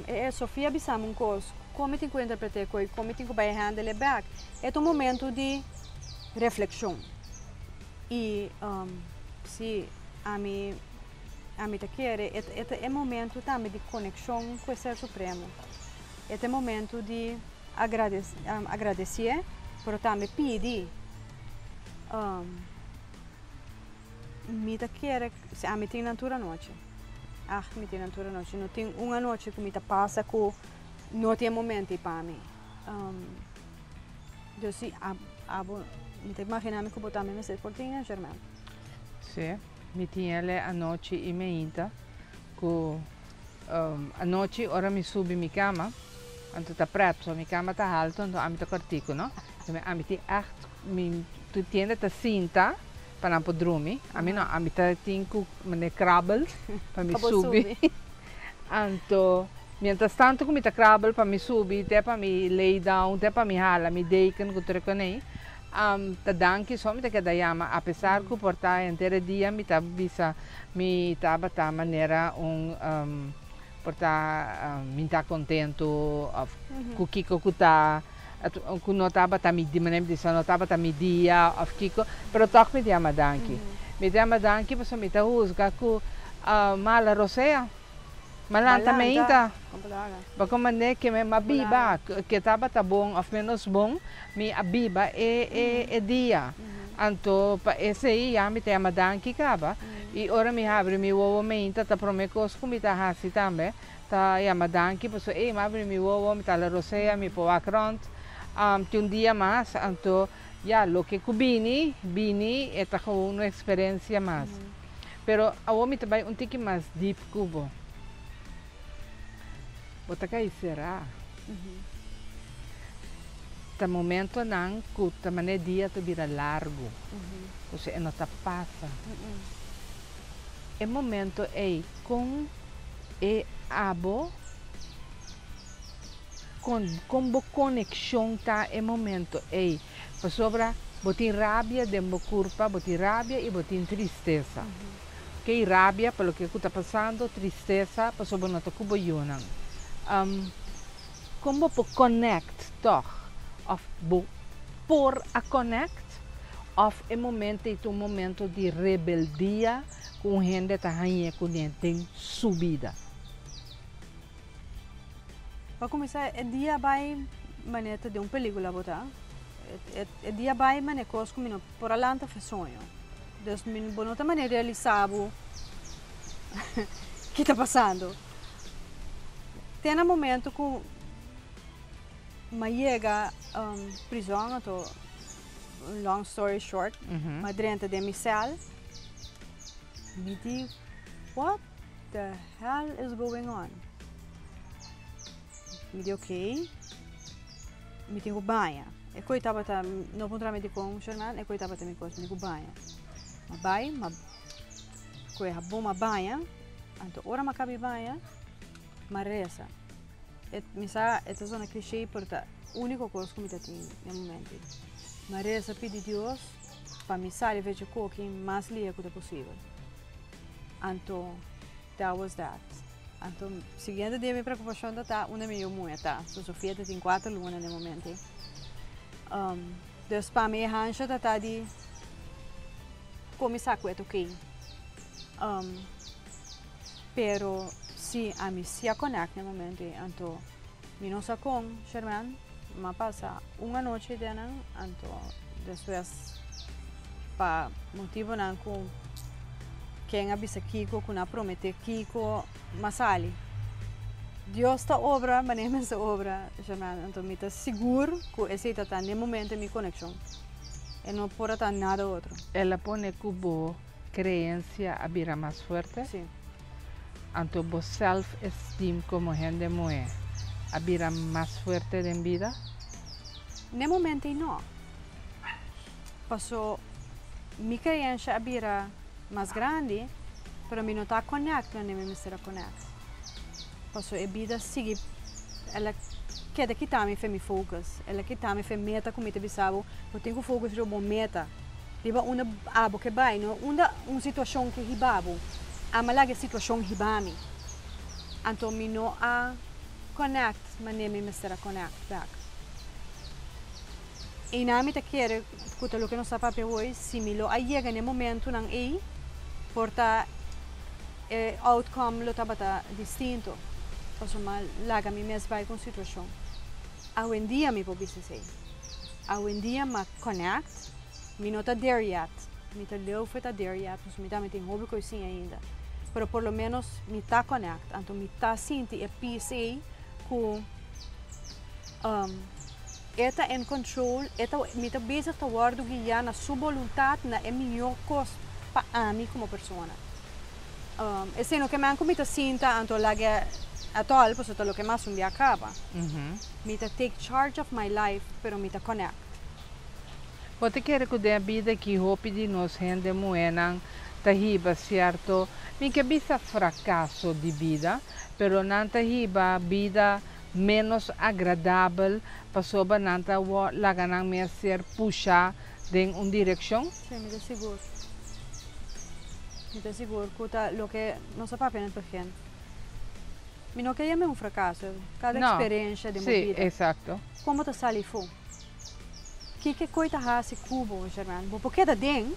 E e Sofia a bisa mi un kos, kon mi tin ku interpret'é koi, kon mi tin ku bai handle e bèk. E ta un momento di reflekshon. I si, ami ami ta kere e e ta e momento tambe di konekshon ku e Ser Supremo. E ta e momento di agradesié, pero tambe pidi. Mi ta kere, si ami tin nan tur anochi. Ah, mi tin nan tur anochi. No tin un anochi ku mi ta pasa ku no tin e momento ei pa mi. Dus si abo, mi ta imagina mi ku bo tambe mester por tin e, Sherman. Si, mi tin el e anochi i meinta ku anochi ora mi subi mi kama, anto ta prèt, pasobra mi kama ta haltu, anto ami ta kòrtiku, no? Ami tin ègt Mi tur tienda ta sinta pa nan por drumi. Ami no, ami ta tin ku mane krabel pa mi subi. Anto mientras tanto ku mi ta krabel pa mi subi te pa mi lay down, te pa mi hala mi deken ku tur e konei, ta danki so mi ta keda yama apesar ku por ta henter e dia mi ta bisa mi tabata manera un por ta mi ta kontentu òf ku kiko ku ta. Ku no tabata mi di manera mi bisa no tabata mi dia of kiko, pero tòg mi ta yama danki. Mi ta yama danki pasobra mi ta husga ku mala rosea. Ma lanta meinta. Bo komprendé ke mi a biba, ke tabata bon of ménos bon, mi a biba e e dia. Anto pa esei ya mi ta yama danki kaba. I ora mi habri mi wowo meinta ta promé kos ku mi ta hasi tambe. Ta yama danki pasobra ey mi abri mi wowo, mi ta la rosea, mi por wak rond. Tin un dia mas, anto ya loke ku bini, bini, e ta gewoon un eksperensia mas. Pero awor mi ta bai un tiki mas dip ku bo. Bo ta kai será. Ta momentonan ku ta manera dia ta bira largu, pasobra e no ta pasa. E momento ey kon. E abo kon kon bo konekshon ta e momento ei pasobra bo tin rabia den bo kurpa bo tin rabia i bo tin tristesa kei rabia pa loke ku ta pasando tristesa pasobra bo no ta ku bo yunan kon bo por connect tòg òf bo por a connect òf e momento ei ta un momento di rebeldia. Ku un hende ta hañ'é kuné den su bida. Pa kuminsá e dia bai manera ta den un pelíkula bo ta. E dia bai manera kos ku mi no por a lanta for soño. Dus mi bo no ta manera realisá bo ki ta pasando. Te na momento ku mi a yega prizòn anto long story short, mi a drenta den mi sèl. Mi di, what the hell is going on? Mi di, ok, mi tin ku baña. E koi tabata, no puntra mi dikon, Sherman, e koi tabata mi kos, mi tin ku baña. Mi a bai, mi a kohe habon, mi a baña. Anto ora mi a kabi baña, mi a resa. E, mi sa, e ta zona cliché, pero ta úniko kos ku mi ta tin den momento ei. Mi a resa pidi Dios pa mi sali fecha koki mas lihe ku ta posibel. Anto, that was that. Anto, siguiente dia mi preokupashon ta ta unda mi yu muhe ta. So, Sofia ta tin kuater luna den momento ei. Dus pa mi e hansha ta ta di kon mi sa ku e ta okey. Pero si ami si a connect na e momento ei, anto mi no sa con, Sherman, m'a pasa un anochi den nan, anto despues pa motibonan cu ken a bisa kico, cu nan a promete kico, m'a sali. Dios ta obra manera mester obra, Sherman, anto mi ta sigur cu esey ta ta na e momento mi conexion. E no por a ta nada otro. El a pone cu bo Creencia a bira mas fuerte? Sí. Anto bo self-esteem como hende muhé a bira mas fuerte den bida? N'e momento ei no. Paso mi creencia a bira mas grandi, pero mi no ta connect donde mi mester a connect. Paso e bida sigui, el a keda kita mi fe mi focus, el a kita mi fe meta cu mi ta bisa bo, bo tin cu focus riba bo meta. Riba unda abo ke bai, no unda un situashon ke hiba bo. Ami a laga e situashon hiba mi. Anto mi no a connect manera mi mester a connect bek. Einan mi ta kere ku ta loke nos ta papia awor, si mi lo a yega na e momentunan ei, por ta e outcome lo tabata distinto. Pasobra mi a laga mi mes bai ku un situashon. Awendia mi por bisa esei. Awendia mi a connect, mi no ta there yet, mi ta leu for ta there yet, pasobra mi tambe tin hopi kos sin ainda. Pero por lo menos mi ta connect, anto mi ta sinti e peace ei ku e ta in control, e ta, mi ta bezig ta wòrdu guiá na su boluntat, na e mihó kos pa ami komo persona. Esei no ke men ku mi ta sinta anto laga at all, pasobra ta loke mas un bia kaba. Mi ta take charge of my life, pero mi ta connect. Bo ta kere ku den e bida aki hopi di nos hende muhénan ta hiba sierto, mi ke bisa frakaso di bida, pero nan ta hiba bida ménos agradabel pasobra nan ta laga nan mes ser pushá den un direkshon? Sí, mi ta sigur. Mi ta sigur ku ta loke nos a papia na e begin. Mi no ke yam'é un frakaso, kada No, eksperensha den bo sí, bida. eksakto. Kon bo ta sali afó? Kiko koi ta hasi ku bo, German? Bo por keda den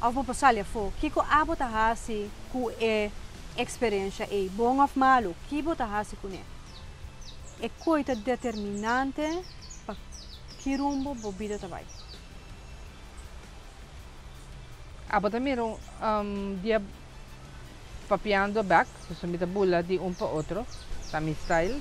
òf bo por sali afó? Kiko abo ta hasi ku e eksperensha ei, bon òf malu? Ki bo ta hasi kuné? E koi ta determinante pa ki rumbo bo bida ta bai. Abo ta mira un dia papiando bek, pasobra mi ta bula di un pa otro, ta mi style.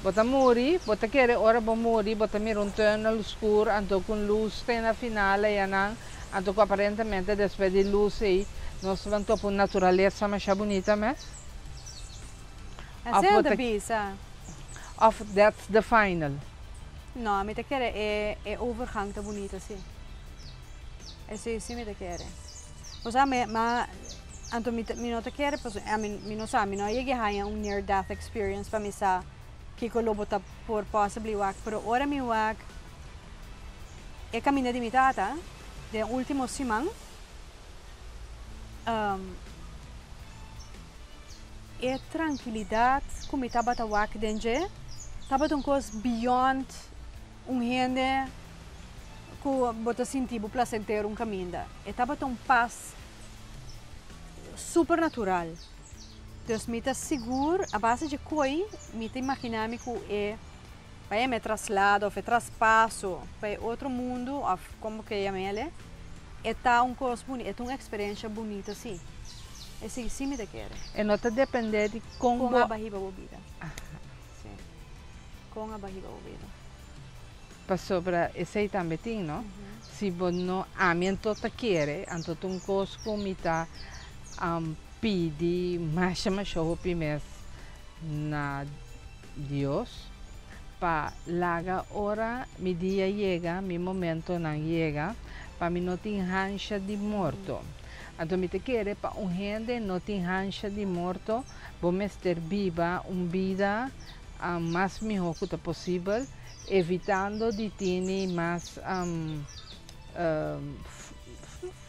Bo ta muri, bo ta kere ora bo muri, bo ta mira un tunnel skur, anto ku un lus te na final ayanan, anto ku aparentemente despues di lus ei nos ta ban topa un naturalesa masha bunita mes. Of Asina bo ta ta bisa. of that's the final. No, mi ta kere e e overgang ta bunita si. Esei si mi ta kere. Osea mi ma anto mi ta mi no ta kere pasobra I mean mi no sa mi no a yega haña un near death experience pa mi sa kiko lo bo ta por possibly wak pero ora mi wak e kaminda di mi tata den ultimo siman e trankilidat ku mi tabata wak den dje tabata un kos beyond un hende ku bo ta sinti bo plasentero un kaminda. E tabata un pas supernatural. Dus mi ta sigur a base dje koi mi ta imaginá mi ku e bai e traslado òf e traspaso pa e otro mundu òf komo ke yam'el e ta un kos buni e ta un eksperensha bunita si. Esei si mi ta kere. E no ta dependé di kon Kon bo. a bahiba bo bida. Si. Kon a bahiba bo bida. Pasobra esei tambe tin, no? Si bo no, ami anto ta kere, anto ta un kos ku mi ta pidi masha masha hopi mes na Dios pa laga ora mi dia yega, mi momentonan yega, pa mi no tin hansha di morto. Anto mi ta kere pa un hende no tin hansha di morto, bo mester biba un bida mas mihó ku ta posibel, evitando di tini mas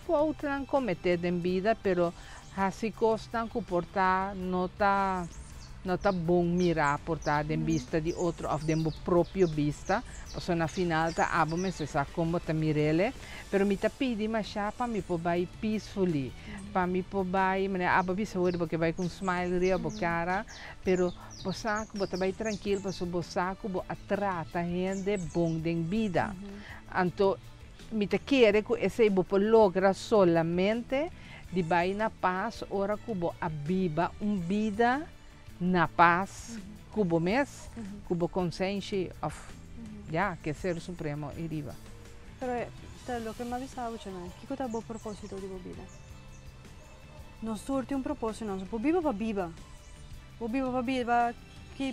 foutnan kometé den bida, pero hasi kosnan ku por ta no ta no ta bon mirá por ta den bista di otro òf den bo propio bista, pasobra na final ta abo mester sa kon bo ta mir'el. Pero mi ta pidi mashá pa mi por bai peacefully, pa mi por bai manera abo a bisa hoy bo ke bai ku un smile riba bo kara, pero bo sa ku bo ta bai trankil pasobra bo sa ku bo a trata hende bon den bida. Anto mi ta kere ku esei bo por logra solamente di bai na pas ora ku bo a biba un bida na pas ku bo mes, ku bo konsenshi òf ya, ku e Ser Supremo ei riba. Pero ta loke mi a bisa bo chana, kiko ta bo propósito di bo bida? Nos tur tin un propósito, nos no por biba pa biba. Bo biba pa biba, ki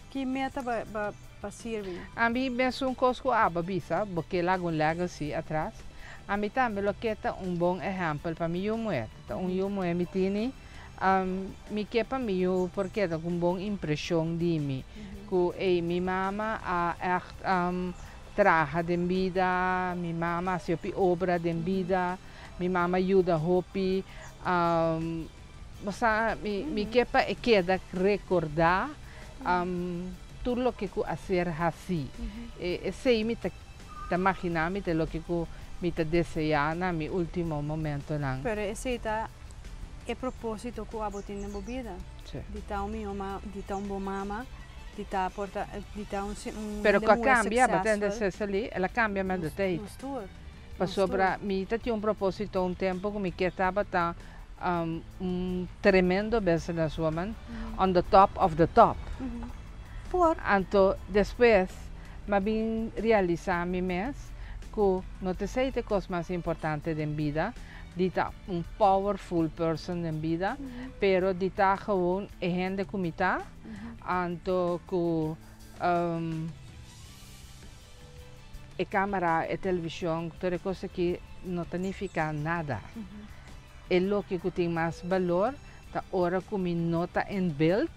ki meta ba ba ba sirbi? Ami mesun kos ku abo bisa, bo ke laga un legacy atras. Ami tambe lo ke ta un bon ehèmpel pa mi yu muher. Ta un yu muher mi tini, mi ke pa mi yu por keda ku un bon impreshon di mi, ku ey mi mama a ègt. traha den bida, mi mama a hasi hopi obra den bida, mi mama a yuda hopi, bo sa mi mi ke pa e keda rekordá tur loke ku a ser hasí. Esei mi ta ta maginá mi ta loke ku mi ta deseá na mi último momentonan. Pero esei ta e propósito ku abo tin den bo bida, di ta un mihó mama, di ta un bon mama, di ta por ta, di ta un un Pero hende ku a muhé kambia, bo ta hende successful. Cecily, el a kambia met de Nos tijd. nos tur, nos Pasobra tur. mi ta tin un propósito un tempu ku mi ke tabata un tremendo businesswoman on the top of the top. Por. Anto despues m'a bin realisá mi mes ku no ta esei ta e kos mas importante den bida, di ta un powerful person den bida, pero di ta gewoon e hende ku mi ta, anto ku e camera, e television, tur e cos aki no ta nifica nada. E loke cu tin mas balor ta ora cu mi no ta in beeld,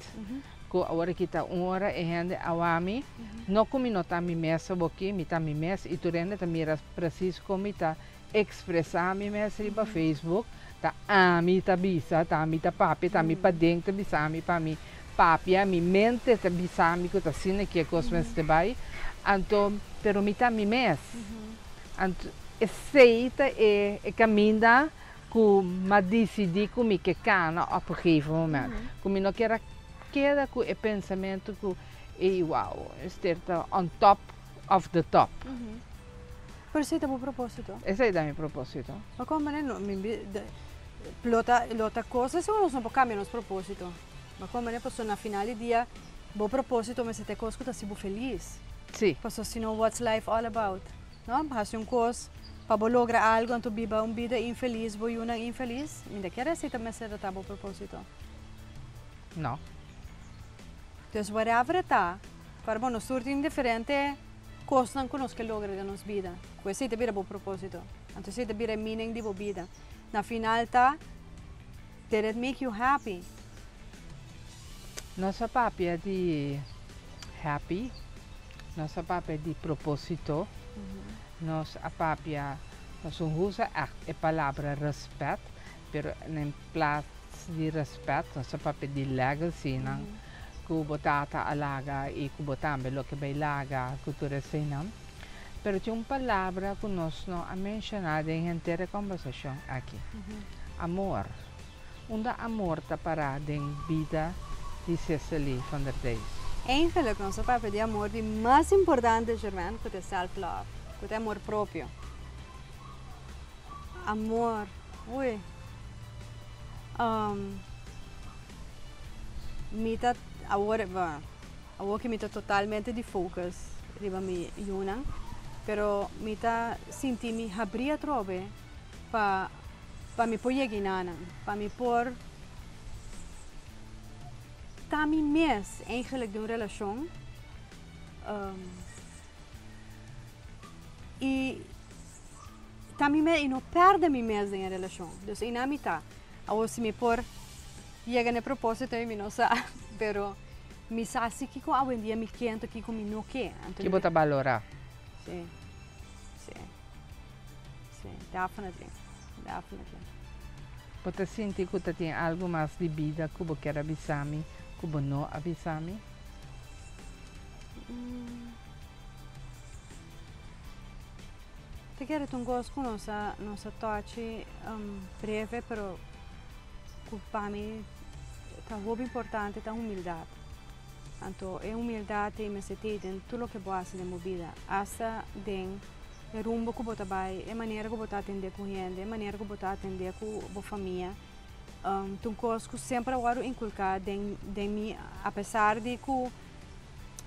cu awor aki ta un ora e hende a wak mi, no cu mi no ta mi mes awoki, mi ta mi mes y tur hende ta mira precies con mi ta expresa mi mes riba Facebook, ta ami ta bisa, ta ami ta papia, ta ami paden ta bisa mi pa mi papia, mi mente ta bisa mi cu ta asina ki e cos mester bay, anto pero mi ta mi mes, anto esey ta e e caminda cu m'a dicidi cu mi ke cana op een gegeven moment, cu mi no kier a keda cu e pensamento cu ey wow, mester ta on top of the top. Pero esei ta bo propósito? Esei ta mi propósito. Ma kon manera no mi lo ta lo ta cosa si nos no por cambia nos propósito. Ma kon manera pasobra na final di dia bo propósito mester ta e cos cu ta haci bo feliz. Si. Pasobra si no what's life all about? No? Haci un cos pa bo logra algo anto biba un bida infeliz, bo yunan infeliz, mi ta kere esei ta mester ta bo propósito. No. Dus whatever e ta, Pero bo, nos tur tin diferente kosnan ku nos ke logra den nos bida. Ku esei ta bira bo propósito. Anto esei ta bira e meaning di bo bida. Na final ta, did it make you happy? Nos a papia di happy, nos a papia di propósito, nos a papia, nos un usa ègt e palabra respèt, pero en plas di respet, nos ta papia di legacynan ku bo tata a laga i ku bo tambe lo ke bai laga ku tur eseinan. Pero tin un palabra ku nos no a menshoná den henter e kombersashon aki, amor. Unda amor ta pará den bida di Cecily van der Dijs? Eigenlijk nos ta papia di amor di mas importante, Germaine, ku ta self love, ku ta amor propio. Amor, ui. Mi ta awor, bueno, awor ki mi ta totalmente di focus riba mi yunan, pero mi ta sinti mi habri atrobe pa pa mi por yega enanan, pa mi por ta mi mes eigenlijk den un relashon. I ta mi mes i no pèrdè mi mes den e relashon. Dus einan mi ta. Awor si mi por yega na e propósito ei mi no sa, pero mi sa si kiko awendia mi ke anto kiko mi no ke. Anto Ki bo ta balorá? Si, si, si, definitely, definitely. Bo ta sinti ku ta tin algu mas di bida ku bo kier a bisa mi ku bo no a bisa mi? Ta kere ta un kos ku nos a nos a tochi breve pero ku pa mi ta hopi importante ta humildat. Anto e humildat ei mester tei den tur loke bo hasi den bo bida, asta den e rumbo ku bo ta bai, e manera ku bo ta atende ku hende, e manera ku bo ta atende ku bo famia. Ta un kos ku semper a wòrdu inkulká den den mi apesar di ku.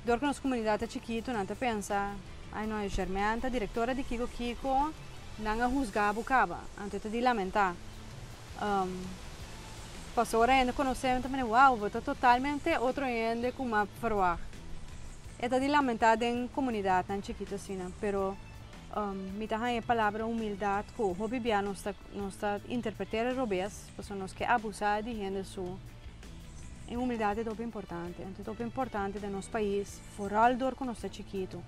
Dor ku nos komunidat ta chikitu nan ta pensa, ai no, e Germaine ta direktora di kiko kiko, nan a husga bo kaba, anto e ta di lamentá. Pasobra ora hende konosé mi ta mira, wow, bo ta totalmente otro hende ku mi a ferwagt. E ta di lamentá den komunidatnan chikitu asina, pero mi ta haña e palabra humildat ku hopi bia nos ta nos ta interpret'é robes, pasobra nos ke abusá di hende su. E humildad e hopi importante. Anto e hopi importante den nos pais, vooral door cu nos ta chikito.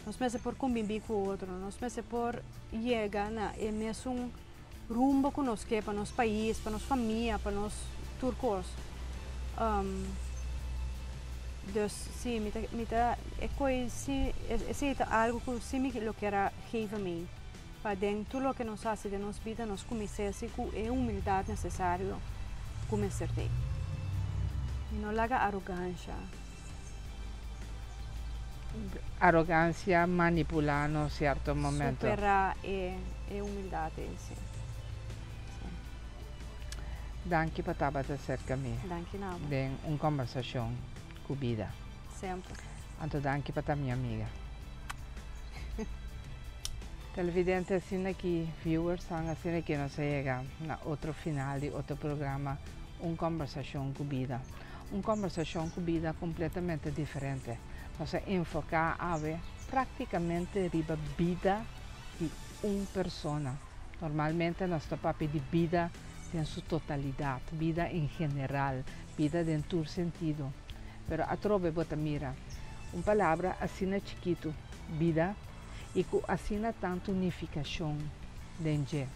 Nos mester por konbibí ku otro, nos mester por yega na e mesun rumbo ku nos ke pa nos pais, pa nos famia, pa nos tur kos. Dus si, mi ta, mi ta, e koi si, esei ta algu ku si mi lo kier a geven mee. Pa den tur loke nos hasi den nos bida nos kumins'é si ku e humildat nesesario ku mester tin. I no laga arogansha. Arogansia manipulá nos sierto momento. Superá e e humildat ei, si. Si. Danki pa tabata serka mi. Danki na bo. Den un kombersashon ku bida. Semper. Anto danki pa ta mi amiga. Televidente asina ki viewers nan asina ki nos a yega na otro final di otro programa Un Kombersashon ku Bida. Un kombersashon ku bida kompletamente diferente. Nos a enfoká awe praktikamente riba bida di un persona. Normalmente nos ta papia di bida den su totalidat, bida en general, bida den tur sentido. Pero atrobe bo ta mira un palabra asina chikitu, bida, i ku asina tantu nifikashon den dje.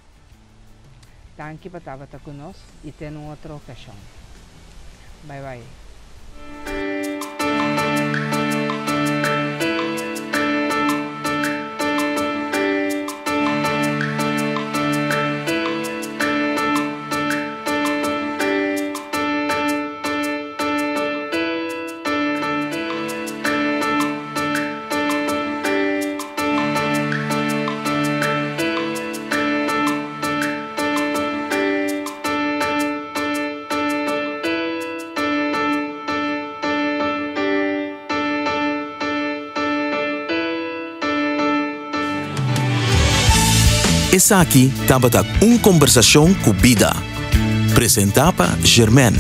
Danki pa tabata ku nos i te un otro okashon. Bai bai. Esaki tabata Un Kombersashon ku Bida, presentá pa Germaine.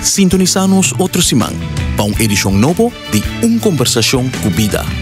Sintonisá nos otro siman pa un edishon nobo di Un Kombersashon ku Bida.